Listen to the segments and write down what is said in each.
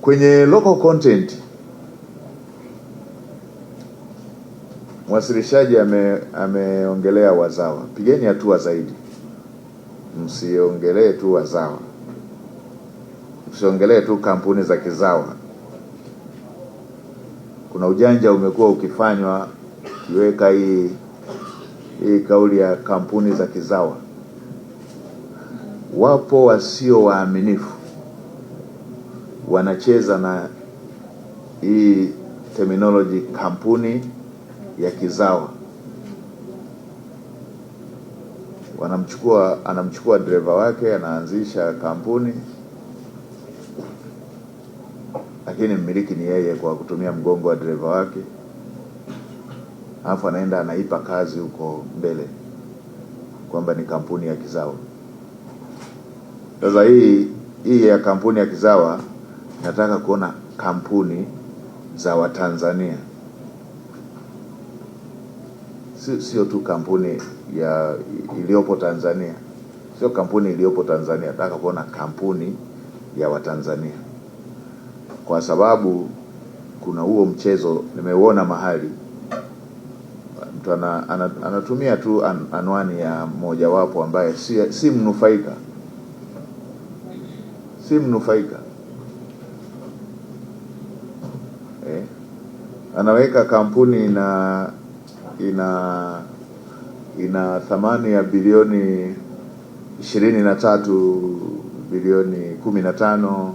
Kwenye local content mwasilishaji ameongelea wazawa. Pigeni hatua zaidi, msiongelee tu wazawa, msiongelee tu kampuni za kizawa. Kuna ujanja umekuwa ukifanywa ukiweka hii kauli ya kampuni za kizawa. Wapo wasio waaminifu wanacheza na hii terminology kampuni ya kizawa. Anamchukua dereva wake, anaanzisha kampuni, lakini mmiliki ni yeye kwa kutumia mgongo wa dereva wake, alafu anaenda anaipa kazi huko mbele kwamba ni kampuni ya kizawa. Sasa hii ya kampuni ya kizawa, nataka kuona kampuni za Watanzania, sio tu kampuni ya iliyopo Tanzania, sio kampuni iliyopo Tanzania. Nataka kuona kampuni ya Watanzania, kwa sababu kuna huo mchezo nimeuona mahali mtu anatumia tu anwani ya mmojawapo ambaye si mnufaika, si mnufaika. Anaweka kampuni ina thamani ya bilioni 23, bilioni 15,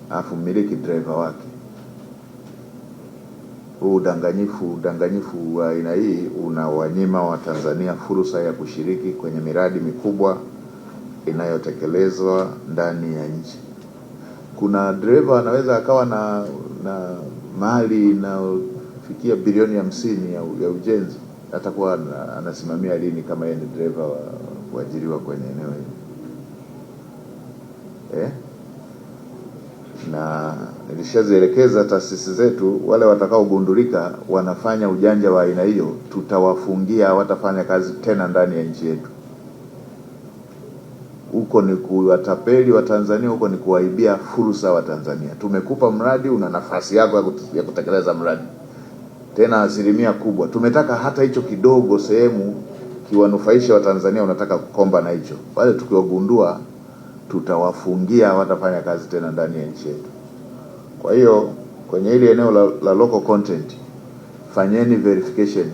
alafu mmiliki driver wake. Huu udanganyifu wa aina hii unawanyima Watanzania fursa ya kushiriki kwenye miradi mikubwa inayotekelezwa ndani ya nchi. Kuna dereva anaweza akawa na mali inayofikia bilioni 50 ya ujenzi, atakuwa anasimamia lini kama yeye ni dereva wa kuajiriwa kwenye eneo hili? Na nilishazielekeza taasisi zetu, wale watakaogundulika wanafanya ujanja wa aina hiyo tutawafungia, hawatafanya kazi tena ndani ya nchi yetu. Huko ni kuwatapeli wa Tanzania, huko ni kuwaibia fursa wa Tanzania. Tumekupa mradi, una nafasi yako ya kutekeleza mradi, tena asilimia kubwa. Tumetaka hata hicho kidogo sehemu kiwanufaishe wa Tanzania, unataka kukomba na hicho. Wale tukiwagundua tutawafungia, hawatafanya kazi tena ndani ya nchi yetu. Kwa hiyo kwenye hili eneo la local content, fanyeni verification.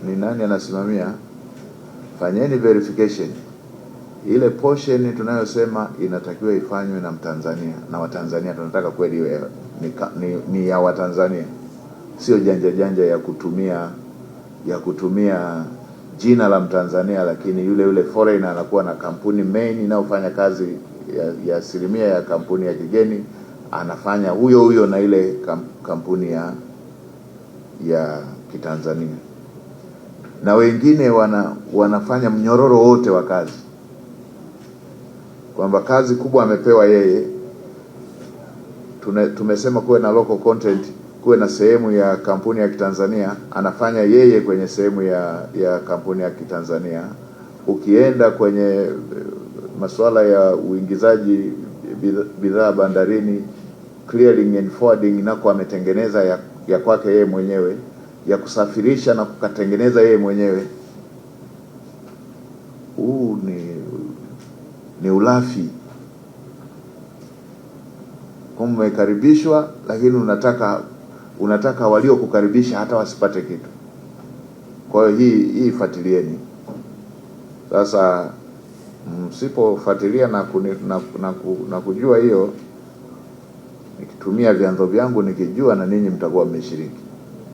Ni nani anasimamia? Fanyeni verification. Ile portion tunayosema inatakiwa ifanywe na Mtanzania, na Watanzania tunataka kweli iwe ni ya Watanzania, sio janja janja ya kutumia jina la Mtanzania, lakini yule yule foreigner anakuwa na kampuni main inayofanya kazi ya asilimia ya kampuni ya kigeni, anafanya huyo huyo na ile kampuni ya Kitanzania. Na wengine wanafanya mnyororo wote wa kazi, kwamba kazi kubwa amepewa yeye. Tumesema kuwe na local content, kuwe na sehemu ya kampuni ya Kitanzania, anafanya yeye kwenye sehemu ya kampuni ya Kitanzania. Ukienda kwenye masuala ya uingizaji bidhaa bandarini, clearing and forwarding nako ametengeneza ya kwake yeye mwenyewe, ya kusafirisha na kukatengeneza yeye mwenyewe. Huu ni ulafi. Kwa mmekaribishwa, lakini unataka waliokukaribisha hata wasipate kitu. Kwa hiyo hii fuatilieni. Sasa msipofuatilia na kujua hiyo, nikitumia vyanzo vyangu nikijua, na ninyi mtakuwa mmeshiriki.